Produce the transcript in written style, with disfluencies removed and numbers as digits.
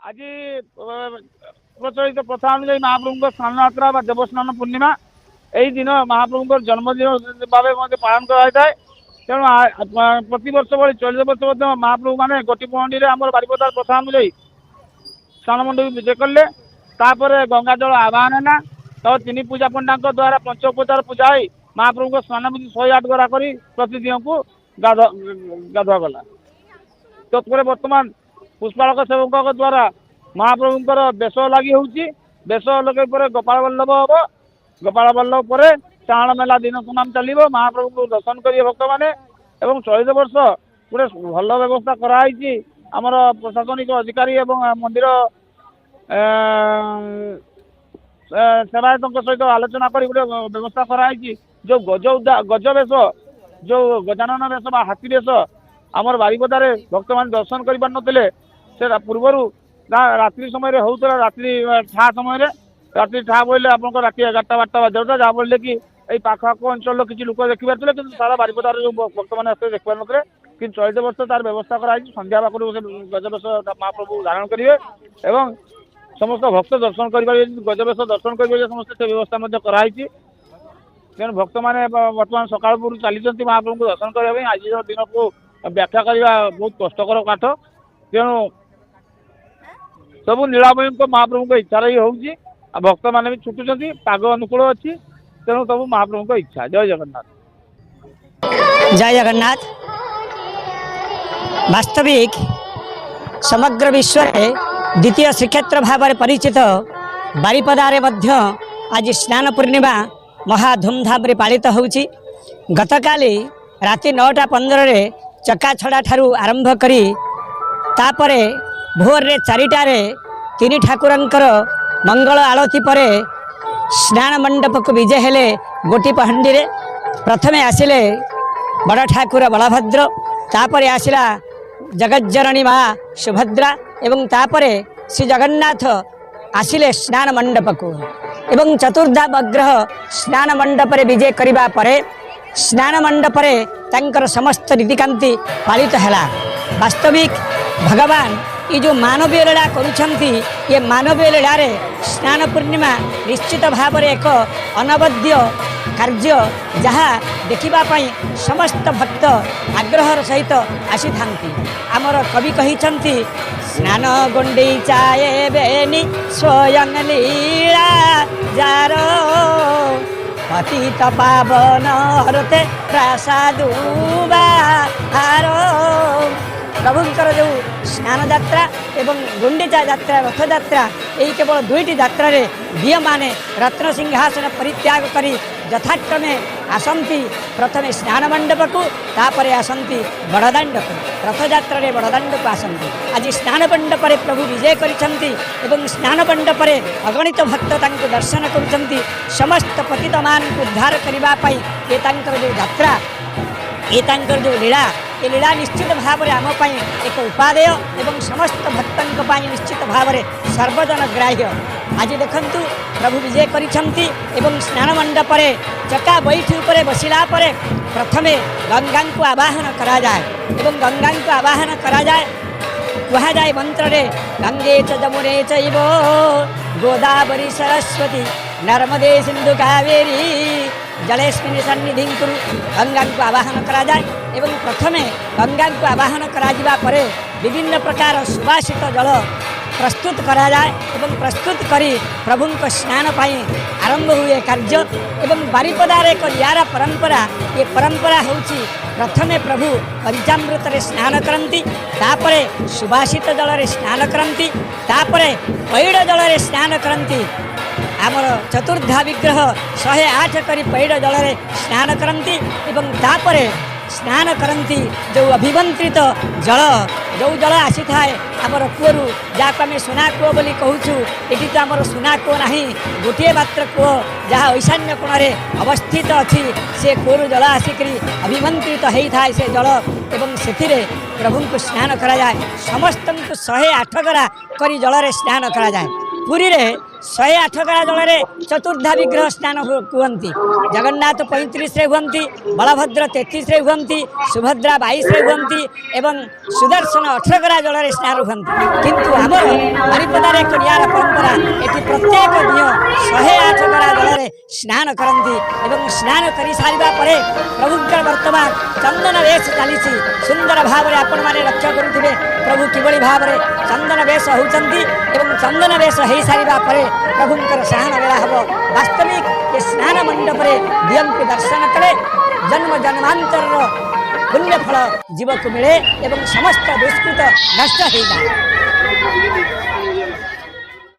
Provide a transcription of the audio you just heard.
ଆଜି ପ୍ରଚଳିତ ପ୍ରଥା ଅନୁଯାୟୀ ମହାପ୍ରଭୁଙ୍କ ସ୍ନାନ ଯାତ୍ରା ବା ଦେବସ୍ନାନ ପୂର୍ଣ୍ଣିମା, ଏହି ଦିନ ମହାପ୍ରଭୁଙ୍କର ଜନ୍ମଦିନ ଭାବେ ମଧ୍ୟ ପାଳନ କରାଯାଇଥାଏ। ତେଣୁ ପ୍ରତିବର୍ଷ ଭଳି ଚଳିତ ବର୍ଷ ମଧ୍ୟ ମହାପ୍ରଭୁ ମାନେ ଗୋଟି ପହଣ୍ଡିରେ ଆମର ବାରିପଦା ପ୍ରଥା ଅନୁଯାୟୀ ସ୍ନାନ ମଣ୍ଡପକୁ ବିଜେ କଲେ। ତାପରେ ଗଙ୍ଗା ଜଳ ଆବାହନ ହେଲା। ତ ତିନି ପୂଜା ପଣ୍ଡାଙ୍କ ଦ୍ୱାରା ପଞ୍ଚ ଉପଚାର ପୂଜା ହୋଇ ମହାପ୍ରଭୁଙ୍କ ସ୍ନାନ ବିଧି 108 ଗରା କରି ପ୍ରତିଦିନକୁ ଗାଧୁଆ ଗଲା। ତତ୍ପରେ ବର୍ତ୍ତମାନ ପୁଷ୍ପାଳକ ସେବକଙ୍କ ଦ୍ୱାରା ମହାପ୍ରଭୁଙ୍କର ବେଶ ଲାଗି ହେଉଛି। ବେଶ ଲଗେଇ ପରେ ଗୋପାଳ ବଲ୍ଲଭ ହେବ। ଗୋପାଳ ବଲ୍ଲଭ ପରେ ଚାହାଣ ମେଲା ଦିନ ତମାମ ଚାଲିବ। ମହାପ୍ରଭୁଙ୍କୁ ଦର୍ଶନ କରିବେ ଭକ୍ତମାନେ। ଏବଂ ଚଳିତ ବର୍ଷ ଗୋଟେ ଭଲ ବ୍ୟବସ୍ଥା କରାହେଇଛି। ଆମର ପ୍ରଶାସନିକ ଅଧିକାରୀ ଏବଂ ମନ୍ଦିର ସେବାୟତଙ୍କ ସହିତ ଆଲୋଚନା କରି ଗୋଟେ ବ୍ୟବସ୍ଥା କରାହେଇଛି। ଯେଉଁ ଗଜ ଗଜ ବେଶ, ଯେଉଁ ଗଜାନନ ବେଶ ବା ହାତୀ ବେଶ ଆମର ବାରିପଦାରେ ଭକ୍ତମାନେ ଦର୍ଶନ କରିପାରୁନଥିଲେ, ସେଟା ପୂର୍ବରୁ ରାତ୍ରି ସମୟରେ ହେଉଥିଲା। ରାତ୍ରି ଠା ସମୟରେ, ରାତ୍ରି ଠା ବୋଇଲେ ଆପଣଙ୍କ ରାତି 11ଟା 12ଟା ବାଜିଯାଉଥିଲା, ଯାହାଫଳରେ କି ଏଇ ପାଖ ଆଖ ଅଞ୍ଚଳର କିଛି ଲୋକ ଦେଖିପାରୁଥିଲେ, କିନ୍ତୁ ସାରା ବାରିପଦାର ଯେଉଁ ଭକ୍ତମାନେ ଆସୁଥିଲେ ଦେଖିପାରୁନଥିଲେ। କିନ୍ତୁ ଚଳିତ ବର୍ଷ ତାର ବ୍ୟବସ୍ଥା କରାଯାଇଛି। ସନ୍ଧ୍ୟା ପାଖରୁ ସେ ଗଜବେଶ ମହାପ୍ରଭୁ ଧାରଣ କରିବେ ଏବଂ ସମସ୍ତ ଭକ୍ତ ଦର୍ଶନ କରିପାରିବେ। ଗଜବେଶ ଦର୍ଶନ କରିପାରିବେ ସମସ୍ତେ, ସେ ବ୍ୟବସ୍ଥା ମଧ୍ୟ କରାହେଇଛି। ତେଣୁ ଭକ୍ତମାନେ ବର୍ତ୍ତମାନ ସକାଳ ପୂର୍ବରୁ ଚାଲିଛନ୍ତି ମହାପ୍ରଭୁଙ୍କୁ ଦର୍ଶନ କରିବା ପାଇଁ। ଆଜିର ଦିନକୁ ବ୍ୟାଖ୍ୟା କରିବା ବହୁତ କଷ୍ଟକର ପାଠ। ତେଣୁ ସବୁ ନୀଳାମୟଙ୍କ ମହାପ୍ରଭୁଙ୍କ ଇଚ୍ଛାରେ ହିଁ ହେଉଛି। ଆଉ ଭକ୍ତମାନେ ବି ଛୁଟୁଛନ୍ତି, ପାଗ ଅନୁକୂଳ ଅଛି। ତେଣୁ ସବୁ ମହାପ୍ରଭୁଙ୍କ ଇଚ୍ଛା। ଜୟ ଜଗନ୍ନାଥ। ଜୟ ଜଗନ୍ନାଥ। ବାସ୍ତବିକ ସମଗ୍ର ବିଶ୍ୱରେ ଦ୍ୱିତୀୟ ଶ୍ରୀକ୍ଷେତ୍ର ଭାବରେ ପରିଚିତ ବାରିପଦାରେ ମଧ୍ୟ ଆଜି ସ୍ନାନ ପୂର୍ଣ୍ଣିମା ମହା ଧୁମଧାମରେ ପାଳିତ ହେଉଛି। ଗତକାଲି ରାତି 9ଟା 15ରେ ଚକାଛଡ଼ା ଠାରୁ ଆରମ୍ଭ କରି ତାପରେ ଭୋରରେ 4ଟାରେ ତିନି ଠାକୁରଙ୍କର ମଙ୍ଗଳ ଆଳତି ପରେ ସ୍ନାନ ମଣ୍ଡପକୁ ବିଜେ ହେଲେ ଗୋଟି ପହଣ୍ଡିରେ। ପ୍ରଥମେ ଆସିଲେ ବଡ଼ ଠାକୁର ବଳଭଦ୍ର, ତାପରେ ଆସିଲା ଜଗଜ୍ଜନନୀ ମା ସୁଭଦ୍ରା ଏବଂ ତାପରେ ଶ୍ରୀ ଜଗନ୍ନାଥ ଆସିଲେ ସ୍ନାନ ମଣ୍ଡପକୁ। ଏବଂ ଚତୁର୍ଦ୍ଧା ବିଗ୍ରହ ସ୍ନାନ ମଣ୍ଡପରେ ବିଜେ କରିବା ପରେ ସ୍ନାନ ମଣ୍ଡପରେ ତାଙ୍କର ସମସ୍ତ ନୀତିକାନ୍ତି ପାଳିତ ହେଲା। ବାସ୍ତବିକ ଭଗବାନ ଏ ଯେଉଁ ମାନବୀୟ ଲୀଳା କରୁଛନ୍ତି, ଏ ମାନବୀୟ ଲୀଳାରେ ସ୍ନାନ ପୂର୍ଣ୍ଣିମା ନିଶ୍ଚିତ ଭାବରେ ଏକ ଅନବଦ୍ୟ କାର୍ଯ୍ୟ, ଯାହା ଦେଖିବା ପାଇଁ ସମସ୍ତ ଭକ୍ତ ଆଗ୍ରହର ସହିତ ଆସିଥାନ୍ତି। ଆମର କବି କହିଛନ୍ତି, ସ୍ନାନ ଗୁଣ୍ଡିଚା ବେନି ସ୍ୱୟଂ ଲୀଳା ଯାର, ପତିତ ପାବନ ହରତେ ପ୍ରାସାଦ ବାହାର। ପ୍ରଭୁଙ୍କର ଯେଉଁ ସ୍ନାନ ଯାତ୍ରା ଏବଂ ଗୁଣ୍ଡିଚା ଯାତ୍ରା, ରଥଯାତ୍ରା, ଏହି କେବଳ ଦୁଇଟି ଯାତ୍ରାରେ ଦିଅଁମାନେ ରତ୍ନ ସିଂହାସନ ପରିତ୍ୟାଗ କରି ଯଥାକ୍ରମେ ଆସନ୍ତି। ପ୍ରଥମେ ସ୍ନାନ ମଣ୍ଡପକୁ, ତାପରେ ଆସନ୍ତି ବଡ଼ଦାଣ୍ଡକୁ। ରଥଯାତ୍ରାରେ ବଡ଼ଦାଣ୍ଡକୁ ଆସନ୍ତି। ଆଜି ସ୍ନାନ ମଣ୍ଡପରେ ପ୍ରଭୁ ବିଜୟ କରିଛନ୍ତି ଏବଂ ସ୍ନାନ ମଣ୍ଡପରେ ଅଗଣିତ ଭକ୍ତ ତାଙ୍କୁ ଦର୍ଶନ କରୁଛନ୍ତି। ସମସ୍ତ ପତିତମାନଙ୍କୁ ଉଦ୍ଧାର କରିବା ପାଇଁ ଏ ତାଙ୍କର ଯେଉଁ ଯାତ୍ରା, ଏ ତାଙ୍କର ଯେଉଁ ଲୀଳା, ଏ ଲୀଳା ନିଶ୍ଚିତ ଭାବରେ ଆମ ପାଇଁ ଏକ ଉପାଦେୟ ଏବଂ ସମସ୍ତ ଭକ୍ତଙ୍କ ପାଇଁ ନିଶ୍ଚିତ ଭାବରେ ସର୍ବଜନ ଗ୍ରାହ୍ୟ। ଆଜି ଦେଖନ୍ତୁ, ପ୍ରଭୁ ବିଜୟ କରିଛନ୍ତି ଏବଂ ସ୍ନାନ ମଣ୍ଡପରେ ଚକା ବୈଠି ଉପରେ ବସିଲା ପରେ ପ୍ରଥମେ ଗଙ୍ଗାଙ୍କୁ ଆବାହନ କରାଯାଏ ଏବଂ ଗଙ୍ଗାଙ୍କୁ ଆବାହନ କରାଯାଏ। କୁହାଯାଏ ମନ୍ତ୍ରରେ, ଗଙ୍ଗେ ଚ ଯମୁନେ ଚୈବ ଗୋଦାବରୀ ସରସ୍ୱତୀ ନର୍ମଦେ ସିନ୍ଧୁ କାବେରୀ ଜଳେସ୍ମିନ୍ ସନ୍ନିଧିଂ କୁରୁ। ଗଙ୍ଗାଙ୍କୁ ଆବାହନ କରାଯାଏ ଏବଂ ପ୍ରଥମେ ଗଙ୍ଗାଙ୍କୁ ଆବାହନ କରାଯିବା ପରେ ବିଭିନ୍ନ ପ୍ରକାର ସୁବାସିତ ଜଳ ପ୍ରସ୍ତୁତ କରାଯାଏ ଏବଂ ପ୍ରସ୍ତୁତ କରି ପ୍ରଭୁଙ୍କ ସ୍ନାନ ପାଇଁ ଆରମ୍ଭ ହୁଏ କାର୍ଯ୍ୟ। ଏବଂ ବାରିପଦାର ଏକ ନିଆରା ପରମ୍ପରା। ଏ ପରମ୍ପରା ହେଉଛି, ପ୍ରଥମେ ପ୍ରଭୁ ପଞ୍ଚାମୃତରେ ସ୍ନାନ କରନ୍ତି, ତାପରେ ସୁବାସିତ ଜଳରେ ସ୍ନାନ କରନ୍ତି, ତାପରେ ପଇଡ଼ ଜଳରେ ସ୍ନାନ କରନ୍ତି। ଆମର ଚତୁର୍ଦ୍ଧା ବିଗ୍ରହ 108 କରି ପଇଡ଼ ଜଳରେ ସ୍ନାନ କରନ୍ତି ଏବଂ ତାପରେ ସ୍ନାନ କରନ୍ତି ଯେଉଁ ଅଭିମନ୍ତ୍ରିତ ଜଳ, ଯେଉଁ ଜଳ ଆସିଥାଏ ଆମର କୂଅରୁ, ଯାହାକୁ ଆମେ ସୁନା କୂଅ ବୋଲି କହୁଛୁ। ଏଠି ତ ଆମର ସୁନା କୂଅ ନାହିଁ, ଗୋଟିଏ ମାତ୍ର କୂଅ ଯାହା ଐଶାନ୍ୟ କୋଣରେ ଅବସ୍ଥିତ ଅଛି। ସେ କୂଅରୁ ଜଳ ଆସିକରି ଅଭିମନ୍ତ୍ରିତ ହେଇଥାଏ ସେ ଜଳ ଏବଂ ସେଥିରେ ପ୍ରଭୁଙ୍କୁ ସ୍ନାନ କରାଯାଏ। ସମସ୍ତଙ୍କୁ 108 ଗରା କରି ଜଳରେ ସ୍ନାନ କରାଯାଏ। ପୁରୀରେ 108 ଗରା ଜଳରେ ଚତୁର୍ଦ୍ଧା ବିଗ୍ରହ ସ୍ନାନ କୁହନ୍ତି। ଜଗନ୍ନାଥ 35ରେ ହୁଅନ୍ତି, ବଳଭଦ୍ର 33ରେ ହୁଅନ୍ତି, ସୁଭଦ୍ରା 22ରେ ହୁଅନ୍ତି ଏବଂ ସୁଦର୍ଶନ 18 ଗରା ଜଳରେ ସ୍ନାନ ହୁଅନ୍ତି। କିନ୍ତୁ ଆମର ବାରିପଦାରେ ଏକ ନିଆରା ପରମ୍ପରା, ଏଠି ପ୍ରତ୍ୟେକ ଦିଅଁ 108 ଗରା ଜଳରେ ସ୍ନାନ କରନ୍ତି ଏବଂ ସ୍ନାନ କରିସାରିବା ପରେ ପ୍ରଭୁଙ୍କର ବର୍ତ୍ତମାନ ଚନ୍ଦନ ବେଶ ଚାଲିଛି। ସୁନ୍ଦର ଭାବରେ ଆପଣମାନେ ଲକ୍ଷ୍ୟ କରୁଥିବେ ପ୍ରଭୁ କିଭଳି ଭାବରେ ଚନ୍ଦନ ବେଶ ହେଉଛନ୍ତି ଏବଂ ଚନ୍ଦନ ବେଶ ହେଇସାରିବା ପରେ ପ୍ରଭୁଙ୍କର ସ୍ନାନ ବେଳା ହେବ। ବାସ୍ତବିକ ଏ ସ୍ନାନ ମଣ୍ଡପରେ ଦିଅଙ୍କୁ ଦର୍ଶନ କଲେ ଜନ୍ମ ଜନ୍ମାନ୍ତରର ପୁଣ୍ୟ ଫଳ ଜୀବକୁ ମିଳେ ଏବଂ ସମସ୍ତ ଦୁଷ୍କୃତ ନଷ୍ଟ ହେଇଯାଏ।